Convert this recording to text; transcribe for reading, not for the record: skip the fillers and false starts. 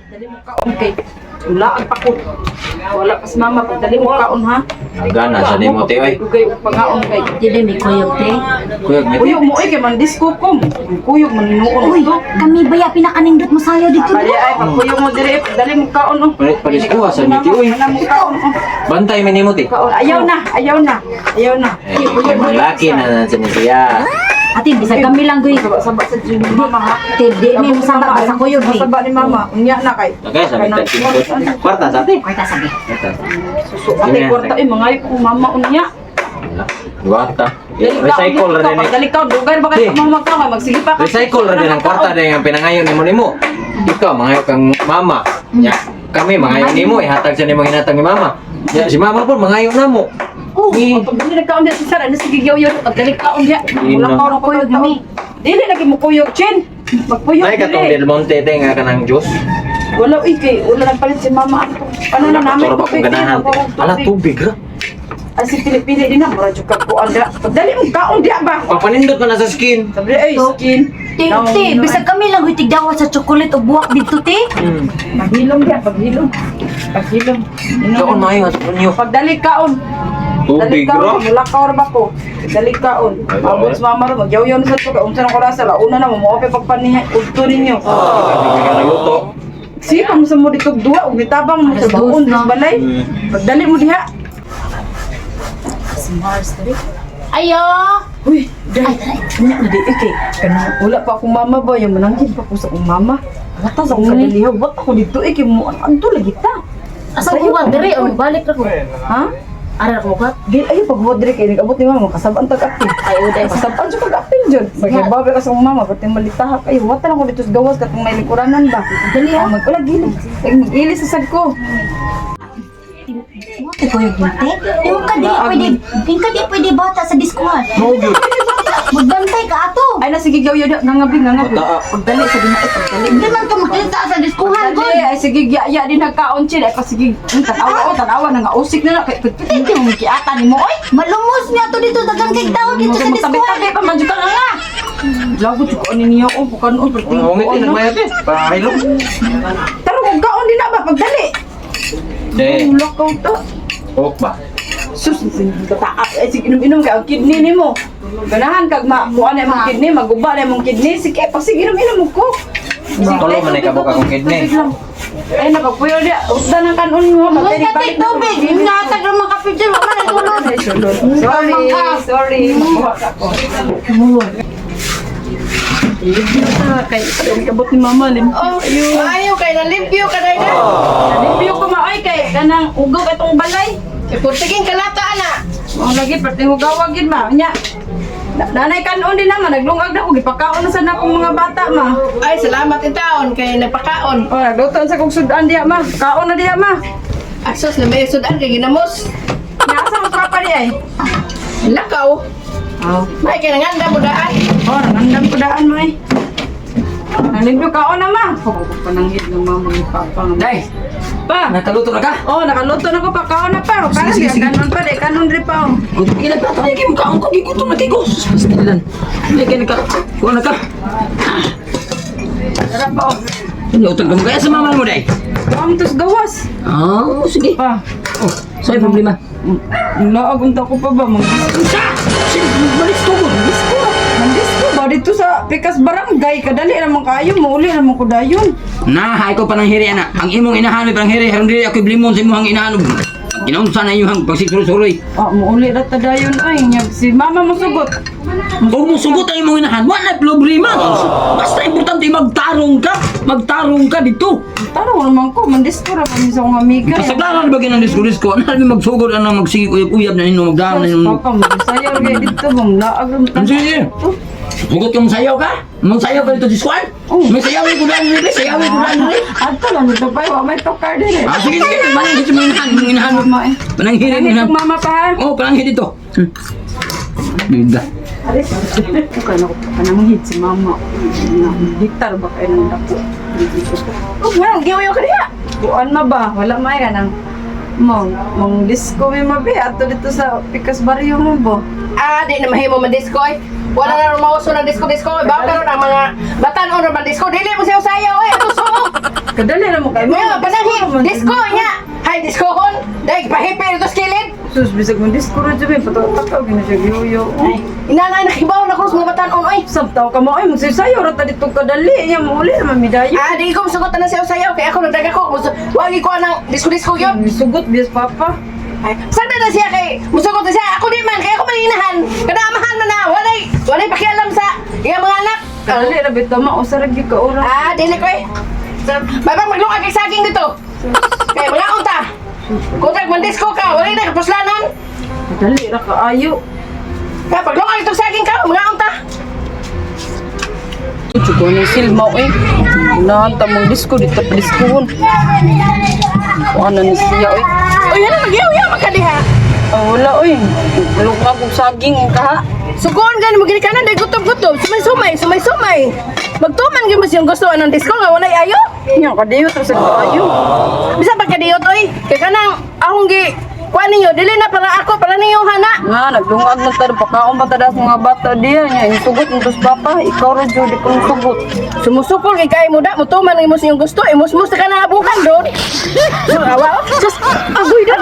Dali mo kaon kay wala ang pako. Wala pa si mama, pagdali mo kaon ha. Gana sa nimo te oy. Dugay og pangaon kay. Dili may kuyog te. Kuyog mi te. Kuyog mo oy kay man disco ko. Kuyog man nuon Uy, to. kami baya pinakanindot mo sayo dito. Bali ay pagkuyog mo dire, pagdali mo kaon oh. Padisko sa mi te oy. Ana mo kaon oh. Bantay mi nimo te. Kaon ayaw na, ayaw na. Ayaw na. Eh, kay manglaki na na sa ni siya. Ate, bisag kami lang goy. Saba-saba sa dyan ni mama ha. Te, di mi mo saba ba sa kuyog ni. Saba ni mama. Unya na kay. Okay, sa mi tag kwarta sa te. Kwarta sabi. Kwarta. Suso ate kwarta eh mga ko mama unya. Kwarta. Dali kaon, Recycle ra dali din ni. Dali kaon, dugay ba kay Te. mama ka magsige pa ka. Recycle ra din ang kwarta din ang pinangayon nimo nimo. Ikaw mangayo kang mama. Nya kami mangayo nimo ihatag sa nimo hinatag ni mama. Nya si mama pud mangayo namo. Oh, pag dali kaon diya si sir, ano sige yaw yaw pag dali kaon diya. Hindi Wala na. kaon ang Kuyog kuyog mi. Dili lagi mo kuyog chin. Magpuyog Nay katong dili. Del Monte te nga kanang juice. Wala uy kay wala nagpalit si mama ato. Ano na namin Turo ba kung ganahan? tubig, Ala tubig ra. Ay si pili-pili din na mura jud ka kuan diya. Pagdali mo kaon diya ba? Papanindot man na sa skin. Sabi ay skin. Te, te, bisag kami lang goy tigdawat sa chocolate o buwak dito te. Paghilom diya, paghilom. Paghilom. Kaon maayo at inyo. Pagdali kaon. Dali Tubig ra. kaon, wala kaon ra ba ko? Dali kaon. Abot sa mama ro, magyawyaw na sa to kay unsa na ko rasa launa na mo mo pagpanihay udto ninyo. Hindi ka nagluto. Sige pa mo sa mo dito duwa ug nitabang mo sa Alas dos baon na. sa balay. Pagdali mo diha. Si Mars diri. Ayo. Uy, dai. Unya na di kay kanang wala pa akong mama ba yung mananggid pa ko sa akong mama. Wata sa akong kadalihaw, wata ko dito eh kay mo anto lagi ta. Asa ko wa diri o balik ra ko. Ha? Ara ko ka. Di ayo pagbuhat diri kay nag-abot ni mama kasabaan tag apil. Ay uday. Kasabaan jud kag apil jud. Pagbabe ka sa akong mama pati malitaha kayo. Wata lang ko dito sa gawas katong may lingkuranan ba. Dali ha. Ah, mag-ulag gili. Mag-ili sa sad ko. Mo te kuyog mo te. Yung ka dili pwede, yung ka di pwede bata sa diskuhan. Mao gyud. Magbantay ka ato. Ay na sige gaw yun, ngangabi ngangabi. Bata. Pagdali sa gina ay pagdali. Hindi man to makita sa diskuhan Pagdali gud. ay sige ya din nagkaon chin ay pasige tanawa o tanawa na nga usik na na kay pagpiti mo kiata nimo oy. Malumos niya to dito dagang kay tao dito sa diskuhan. Tabi-tabi pa man jud ka nga nga. Lago jud ko ani niya o bukan o perting. Ang ngiti nagbayad te. Pahilom. Taro kung kaon din na ba pagdali. Te, Wala ka ta. ok ba? Sus, kataas ay sige inom-inom kay ang kidney nimo. Ganahan kag makuha na imong kidney, maguba na imong kidney. Sige, pag sige inom-inom mo ko. Tulo man ay kabuk akong kidney. Ay nakapuyo dia. Usda ng kanon mo. Mga ka tubig, natag ra mga kapitid, wa man nagsulod. Sorry, sorry. Makuha ka ko. Kay kabot ni mama limpyo. Oh, ayaw kay nalimpyo ka na na. Limpyo ko maoy kay kanang ugaw atong balay. Kay purtiging kalata ana. Mao lagi perting ugaw gid ma. Nya. Nanay kanon din naman naglungag na ko gipakaon na sa na akong mga bata ma. Ay salamat in taon kay nagpakaon. Oh, nagluto sa kong sudan diha ma. Kaon na diha ma. Asos na may sudan kay ginamos. Nasa mo papa di ay. Lakaw. Oh. May kay nanganda mo daan. Oh, nangandam ko daan ma. Eh. Nalimpyo kaon na ma. Pananghid ng mama ni papa. nga. Day, Pa. nakaluto na ka? Oh, nakaluto na ko pa. Kaon na pa. Kaon Sige, sige, sige. Kanon pa, di kanon rin pa. Oh. Gutom ka na plato na kayo, kaon ko, gigutom na kayo. Pastilan. Hindi kayo naka, kuha na ka. Tara pa. Oh. Ano, utang ka mo kaya sa mama mo, Day? Kaon tos gawas. Ah, sige. Pa. Oh, sa'yo problema. Laag unta ko pa ba mang Unsa? Sige, malis tugod. disko. Mandisko ba dito sa Pikas Barangay kadali naman kayo mauli naman ko dayon. Na, hay ko pananghiri, ana. Ang imong inahan, may pananghiri. Haron dili ako iblimon sa imong inahan. Ginaunsa na imong pagsisursuroy. Ah, mauli ra ta dayon ay nya si mama mo sugot. Huwag mo sugot ang imong inahan. Wala problema. Basta importante, magtarong ka. Magtarong ka dito. Taro naman ko mandisko ra man sa akong amiga. Kasagaran ba ginang disko-disko? Ano may magsugod, ano magsige uyab-uyab na nino, magdaan na nino. Papa mo sayo ra dito bang laag ra Ano sige? Hugot kang sayaw ka? Mang sayaw ka dito diskuan? Oh. May sayaw ko daan rin, sayaw ko daan rin. Adto lang dito pa wa may tokar dire. Ah, sige, sige. Manang dito mga inahan, mga inahan. Mama eh. Manang hiri, Manang inahan. mama pa ha. Oh, pananghid dito. Bida. Ito kay nako pananghid si mama. Na hektar ba kay nang dako. Oh, nga giwayo ka diha. Kuan ma ba? Wala may ka nang Mong, mong disco mi mabi ato dito sa Pikas Barrio mo ba? Ah, di na mahimo man disco eh. Wala na mauso ng disco-disco. Bawo karon ang mga batan-on ra man disco. Dili mo siya sayaw eh. Ato suok. Kadali ra mo kay Mga pananghi, disco nya. Hay disco kon. Dai pahipi dito sa kilid. Sus, bisag mong disco ra jud patakaw gina siya gihuyo. Ay, inanay nakibaw na krus mga batan-on oy. Samtaw ka mo ay magsayaw ra ta dito kadali nya mo uli ra man midayo. Ah, di ko musugot na siya sayaw kay ako nagdaga ko. Wagi ko anang disco-disco yun. Sugot bias papa. Ay, saan na siya kay musugot na siya. Ako di man kay ako maninahan. Kada amahan man na walay pakialam sa iyang mga anak. Kadali ra bitaw ma usa ra gyud ka oras. Ah, dili ko eh. Babang maglungag kay saging dito. Kay mga unta. Kung man disco ka, walay na kapuslanan. Kadali ra kaayo. Kaya paglungag itong saging ka, mga unta. Chugo ni silma eh. Unahan ta mong disco dito pa diskohon. Ano ni siya eh. Uy, ano nagyaw-yaw magkadiha. Ah, wala oy. Lungag kog saging kaha. Sugon gani mo ginikanan dahil gutom-gutom. Sumay-sumay, sumay-sumay. Magtuman gyud mo siyang gusto anang disco nga walay ayo. Nya kadiyo ta sa kaayo. Bisa pagkadiyot oy. Kay kanang akong gi kuan ninyo dili na para ako para ninyo hana. Nga naglungag na ta pakaon pa ta das mga bata diya nya isugot nito sa papa ikaw ra jud di ko sugot. Sumusukol kay kay mo da mutuman mo siyang gusto imusmus ka na abukan doon. So, awa. Sus, agoy da.